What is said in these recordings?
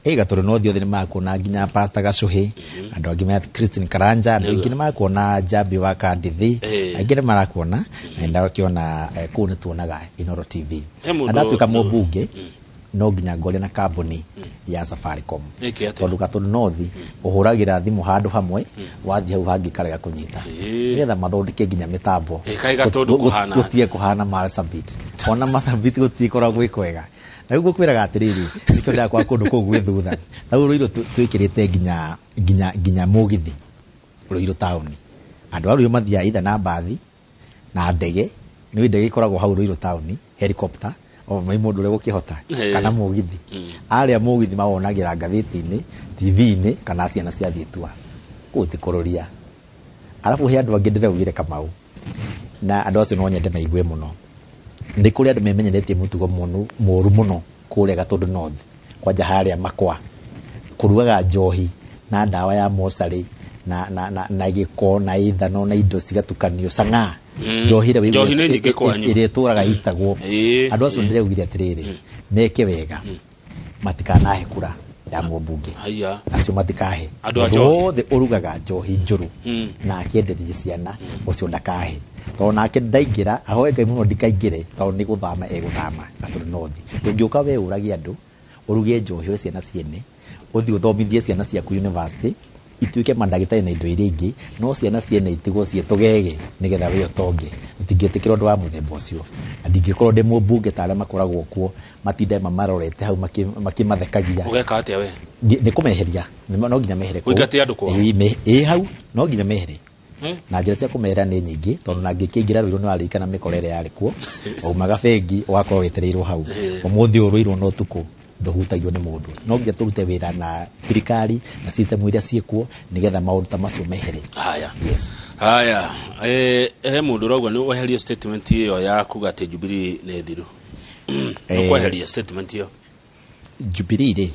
Ĩ Gatũndũ North othe nĩ makuona, nginya Pastor Gacuhi, andũ angĩ me Christine Karanja, andũ aingĩ nĩ makuona, Jambi wa Kandithi, aingĩ nĩ marakuona na ndakĩona kũu nĩ tuonaga Inooro TV. He mũndũ- Na ndatuĩka mũmbunge, no nginya ngoria na kambuni ya Safaricom. Ĩke atĩa? Tondũ Gatũndũ North ũhũragĩra thimũ handũ hamwe, wathiĩ hau hangĩ karega kũnyita, nĩgetha mathondeke nginya mĩtambo. Ĩ, kaĩ Gatũndũ kũhana atĩa? Gũtige kũhana Marsabit, ona Marsabit gũtikoragwo gwĩ kwega. Na rĩu ngũkwĩraga atĩrĩrĩ, nĩkĩo ndĩrakwa kũndũ kũu gwĩ thutha na rĩu Rũirũ twĩkĩrĩte nginya mũgithi Rũirũ taũni. Andũ a Rũirũ mathiaga either na mbathi na ndege, nĩ ndege ikoragwo hau Rũirũ taũni, helicopter o mai mũndũ ũrĩa gũkĩhota, kana mũgithi. Arĩa mũgithi mawonagĩra ngathĩti-inĩ, TV-inĩ, kana ciana ciathiĩ tua kũu ti kũrũria. Arabu he andũ angĩ ndĩraugire, Kamau, na andũ acio no nyende maigue mũno. Nĩ kũrĩ andũ memenyeretie mũtugo mũno mũru mũno kũrĩa Gatũndũ North, kwanja harĩa Makwa, kũrugaga njohi na ndawa ya mocarĩ na gĩko na ithano na indo cigatukanio cang'aa, njohi ĩrĩa Njohi nĩ nyingĩ kwanyu. Ĩrĩa ĩtũraga itagwo. Andũ acio ndĩraugire atĩrĩrĩ, meke wega matikanahe kura ya mũmbunge. Haiya. Acio matikahe. Andũ a Mũndũ njohi. wothe ũrugaga njohi njũru na akĩenderie ciana, ũcio ndakahe, tondũ nake ndaingĩra, ahoe Ngai mũno ndikaingĩre, tondũ nĩ gũthama egũthama Gatũndũ North. Ndũngĩũka we ũrage andũ, ũruge njohi oe ciana ciene, ũthiĩ ũthomithie ciana ciaku university ituĩke mandagĩtarĩ na indo iria ingĩ, no ciana ciene itigwo ciĩ tũgege nĩgetha we ũtonge. Tũtingĩtĩkĩra ũndũ wa mũthemba ũcio, na ndingĩkorwo ndĩ mũmbunge ta arĩa makoragwo kuo, matinde mamarorete hau makĩmathekagia. Ũgeka atĩa we? Nĩ kũmeheria. No nginya mehere kũu. Ũingate andũ kwao? Ĩĩ, hau no nginya mehere. Eh? Na njĩra cia kũmehera nĩ nyingĩ, tondũ na ngĩkĩingĩra Rũirũ nĩ warĩkana mĩkora ĩrĩa yarĩ kuo, waumaga bengi ũgakorwo wetereirwo hau. Ũmũthĩ ũyũ Rũirũ no ũtukũ ndũhutagio nĩ mũndũ. No nginya tũrute wĩra na thirikari na system iria ciĩkuo nĩgetha maũndũ ta macio mehere. Haya. Yes. Haya, he mũndũ ũrauga nĩ weherie statement ĩyo ya kuga atĩ Jubilee nĩ thiru. Nĩ kweheria statement ĩyo. Jubilee rĩ,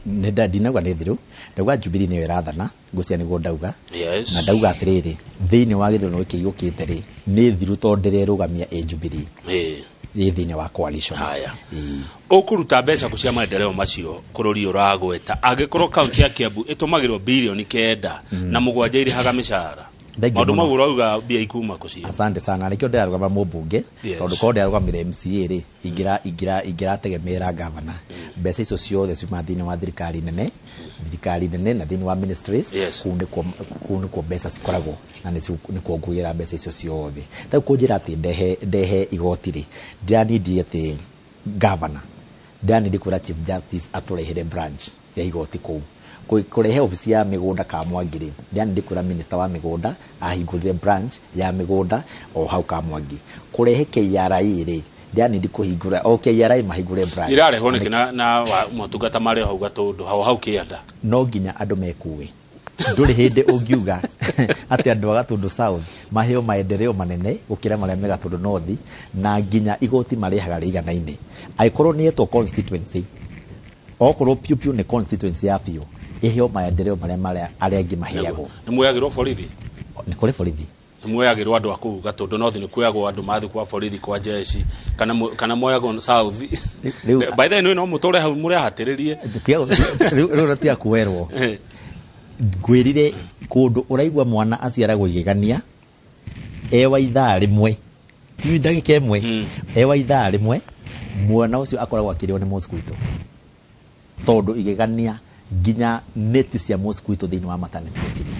nĩ ndinauga nĩ thiru, ndauga Jubilee nĩyo ĩrathana, ngũcia nĩguo ndauga. Na ndauga atĩrĩrĩ, thĩinĩ wa gĩthurano gĩkĩ gĩũkĩte rĩ, nĩ thiru tondũ ndĩrerũgamia ĩ Jubilee, ĩ thĩinĩ wa coalition. Haya. Ĩĩ. Ũkũruta mbeca kũ cia maendeleo macio bũrũri ũragweta, angĩkorwo kaunti ya Kiambu ĩtũmagĩrwo 97 billion irĩhaga mĩcara? Thank you Maũndũ mũno. mau ũrauga mbia ikuma kũ cio? Asante sana. Nĩkĩo ndĩrarũgama mũmbunge, tondũ korwo ndĩrarũgamire MCA rĩ, ingĩrategemeera gavana. Mbeca icio ciothe ciumaga thĩinĩ wa thirikari nene, thirikari nene na thĩinĩ wa ministries. Kũu nĩkuo mbeca cikoragwo na nĩkuo ngũgĩra mbeca icio ciothe. Rĩu kũnjĩra atĩ ndehe igoti rĩ, ndiranindi atĩ gavana, ndiranindi kwĩra Chief Justice atũrehere branch ya igoti kũu. Kũrehe obici ya mĩgũnda Kamwangi rĩ, ndiranindi kwĩra minister wa mĩgũnda ahingũrire branch ya mĩgũnda o hau Kamwangi. Kũrehe KRA rĩ, ndiranindi kũhingũra o KRA mahingũre branch. Irarehwo nĩkĩ na motungata marĩ o hau Gatũndũ, hau hau kĩanda? No nginya andũ mekue. Ndũrĩ hĩndĩ ũngiuga atĩ andũ a Gatũndũ South maheo maendeleo manene gũkĩra marĩa me Gatũndũ North, na nginya igoti marĩhaga rĩiganaine. Angĩkorwo nĩ yetwo constituency, okorwo piũ piũ nĩ constituency ya biũ, ĩheo maendeleo marĩa arĩa angĩ maheagwo. Nĩ muoyagĩrwo borithi? Nĩ kũrĩ borithi. Nĩ muoyagĩrwo andũ a kũu Gatũndũ North? Nĩ kuoyagwo andũ mathiĩ kwa borithi, kwa jeshi, kana moyagwo South? By the way, no mũtũre hau mũrehatĩrĩrie. Rĩu tiga kuoerwo. Ngwĩrire kũndũ ũraigua mwana aciaragwo igegania ewa ithaa rĩmwe, ti ndagĩka ĩmwe, ewa ithaa rĩmwe, mwana ũcio akoragwo akĩrĩo nĩ mosquito, tondũ igegania nginya neti cia mosquito thĩinĩ wa maternity gũtirĩ.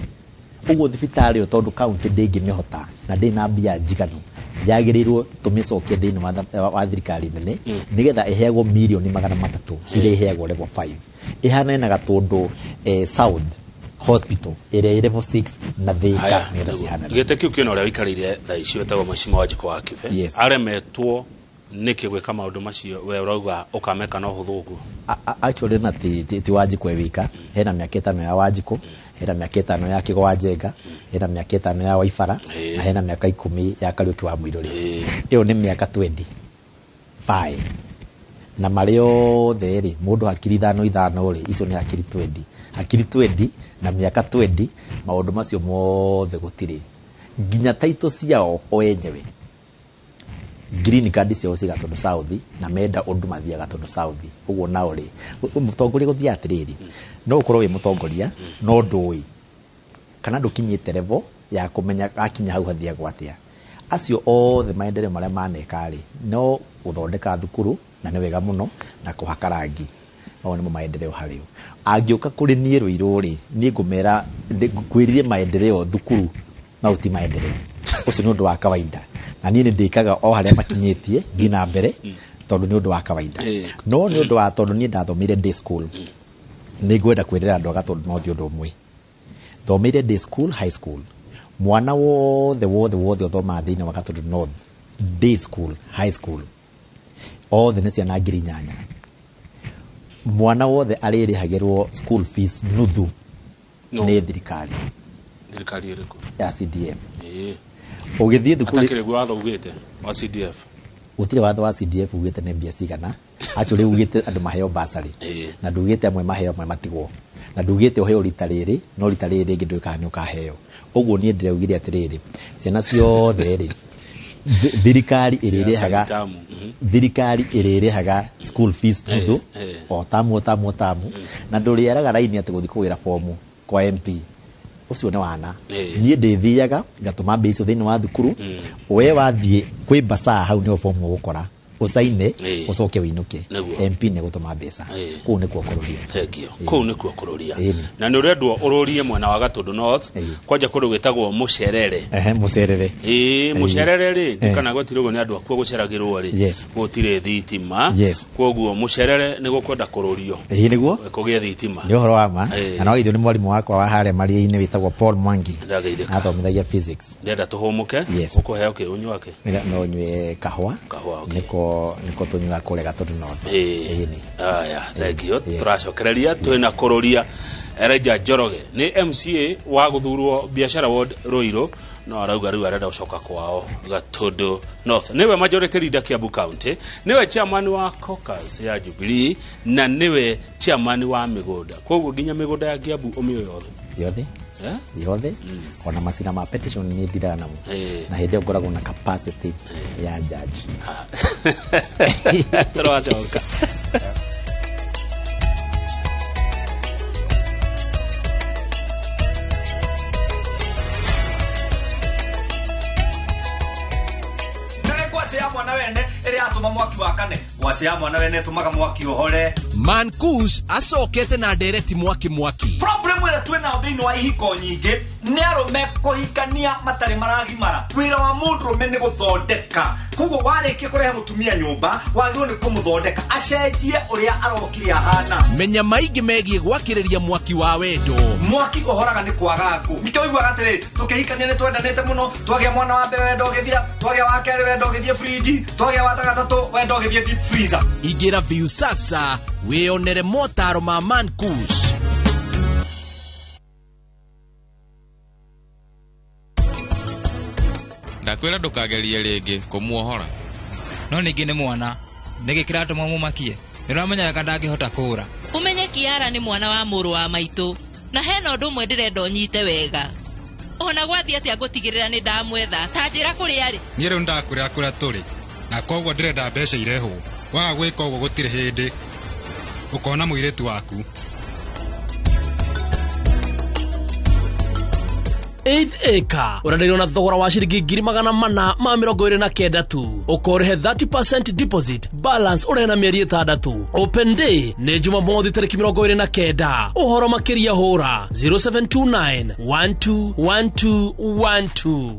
Ũguo thibitarĩ ĩyo, tondũ kaunti ndĩngĩmĩhota na ndĩrĩ na mbia njiganu, yagĩrĩirwo tũmĩcokie thĩinĩ wa thirikari nene, nĩgetha ĩheagwo 300 million iria iheagwo level 5, ĩhanaine na Gatũndũ South Hospital ĩrĩa ĩ level 6 na Thĩka, nĩgetha cihanane. Gĩtĩ kĩu kĩna ũrĩa ũikarĩire thaa ici wĩtagwo Mheshimiwa Wanjikũ wa Kibe. Aremetwo nĩkĩ gwĩka maũndũ macio we ũrauga ũkameka na ũhũthũ ũguo? Actually na ti Wanjikũ e wika. Hena mĩaka 5 ya Wanjikũ, hena mĩaka 5 ya Kĩgo wa Njenga, hena mĩaka 5 ya Waibara, na hena mĩaka 10 ya Kariũki wa Mũirũrĩ. Ĩyo nĩ mĩaka 25, na marĩ othe rĩ, mũndũ hakiri ithano ithano rĩ, icio nĩ hakiri 20, hakiri 20 na mĩaka 20. Maũndũ macio mothe gũtirĩ, nginya taito ciao o enyewe. Green card ciao ci Gatũndũ South na menda ũndũ mathiaga Gatũndũ South. Ũguo nao rĩ, mũtongoria gũthiĩ atĩrĩrĩ, no ũkorwo wĩ mũtongoria no ndũĩ kana ndũkinyĩte level ya kũmenya akinya hau hathiagwo atĩa. Acio othe maendeleo marĩa maneka rĩ, no gũthondeka thukuru na nĩ wega mũno na kũhaka rangi, mau nĩmo maendeleo harĩ o. Angĩũka kũrĩ niĩ Rũirũ rĩ, niĩ ngũmera ngwĩrire maendeleo thukuru mau ti maendeleo, ũcio nĩ ũndũ wa kawaida, na niĩ nĩ ndĩkaga o harĩa makinyĩtie nginya na mbere tondũ nĩ ũndũ wa kawaida. No nĩ ũndũ wa tondũ niĩ ndathomeire day school, nĩ ngwenda kwĩrĩra andũ a Gatũndũ North ũndũ ũmwe. Thomeire day school, high school. Mwana wothe wothe wothe ũthomaga thĩinĩ wa Gatũndũ North day school, high school, othe nĩ ciana 8,000. Mwana wothe arĩrĩhagĩrwo school fees nuthu nĩ thirikari. Thirikari ĩrĩkũ? Ya CDF. Ũgĩthiĩ thukuru atakĩrĩ guo watho ugĩte wa CDF? Gũtirĩ watho wa CDF ugĩte nĩ mbia cigana. Actually ugĩte andũ maheo bursary, na ndugĩte amwe maheo amwe matigwo, na ndugĩte ũheo rita rĩrĩ no rita rĩrĩ rĩngĩ ndũĩ nĩ ũkaheo. Ũguo niĩ ndĩraugire atĩrĩrĩ, ciana ciothe rĩ, thirikari ĩrĩrĩhaga, thirikari ĩrĩrĩhaga school fees nuthu o tamu o tamu o tamu, na ndũrĩaraga raini atĩ gũthiĩ kũgĩra fomu kwa MP. Ũcio nĩ wana. Niĩ ndĩthiaga ngatũma mbia icio thĩinĩ wa thukuru, we wathiĩ kwĩ basaa hau nĩho fomu ũgũkora, ũcaine ũcoke ũinũke. MP nĩ gũtũma mbeca. Kũu nĩkuo kũrũria. Thank you. Kũu nĩkuo kũrũria. Na nĩ ũrendwo ũrũrie mwena wa Gatũndũ North, kwanja kũndũ gwĩtagwo Mũcerere. Mũcerere. Mũcerere rĩ, ndikana gũtirĩ ũguo nĩ andũ akuo gũceragĩrwo rĩ, gũtirĩ thitima. Kwoguo Mũcerere nĩ gũkwenda kũrũrio. Nĩguo kũgĩe thitima. Nĩ ũhoro wa ma. Na no githĩ nĩ mwarimũ wakwa wa harĩa Maria-inĩ wĩtagwo Paul Mwangi. Athomithagia physics. Ndĩrenda tũhũmũke. Ũkũheo kĩ ũnyua kĩ? No nyue kahũa. Nĩko tũnyuaga kũrĩa Gatũndũ North. Aya, thank you. Tũracokereria twĩna kũrũria Elijah Njoroge nĩ MCA wa gũthurwo Biashara Ward Ruiru, no arauga rĩu arenda gũcoka kwao Gatũndũ North. Nĩwe majority leader Kiambu County, nĩwe chairman wa caucus ya Jubilee, na nĩwe chairman wa mĩgũnda. Koguo nginya mĩgũnda ya Kiambu ũmĩũĩ yothe. Yothe? Yothe. Ona macina ma petition nĩ ndiraga namo. Na hĩndĩ ĩyo ngoragwo na capacity ya judge. Tũracoka. Mwana wene ĩrĩa atũma mwaki wakane, ngwacĩ ya mwana wene ĩtũmaga mwaki ũhore. Mankush acokete na ndereti mwaki mwaki. Problem ĩrĩa twĩ nayo thĩinĩ wa ihiko nyingĩ nĩ arũme kũhikania matarĩ maragimara. Wĩra wa mũndũrũme nĩ gũthondeka, koguo warĩkia kũrehe mũtumia nyũmba wagĩrĩirwo nĩ kũmũthondeka acenjie ũrĩa arokire ahana. Menya maingĩ megiĩ gwakĩrĩria mwaki wa wendo. Mwaki ũhoraga nĩ kwaga ngũ. Nĩkĩo ũiguaga atĩrĩ, tũkĩhikania nĩ twendanĩte mũno, twagĩa mwana wa mbere wendo ũgĩthira, twagĩa wa kerĩ wendo ũgĩthiĩ friji, twagĩa wa gatatũ wendo ũgĩthiĩ deep freezer. Ingĩra Viusasa wĩyonere motaro ma Mankush. Ndakwĩra ndũkagerie rĩngĩ kũmuohora. No ningĩ nĩ mwana, nĩkĩ kĩratũma mũmakie? Nĩ ũramenya wega ndangĩhota kũũra. Ũmenye Kiara nĩ mwana wa mũrũ wa maitũ, na hena ũndũ ũmwe ndĩrenda ũnyite wega. Ona gwathiĩ atĩa ngũtigĩrĩra nĩ ndamwetha, ta njĩra kũrĩa arĩ. Niĩ rĩu ndakwĩra kũrĩa tũrĩ, na koguo ndĩrenda mbeca irehwo. Waga gwĩka ũguo gũtirĩ hĩndĩ ũkona mũirĩtu waku. Eighth acre ũrenderio na thogora wa ciringi 429 tu, ũkorĩhe 30% deposit, balance ũrĩhe na mĩeri 6. Open day nĩ Jumamothi tarĩki 29. Ũhoro makĩria hũra 0729 121212.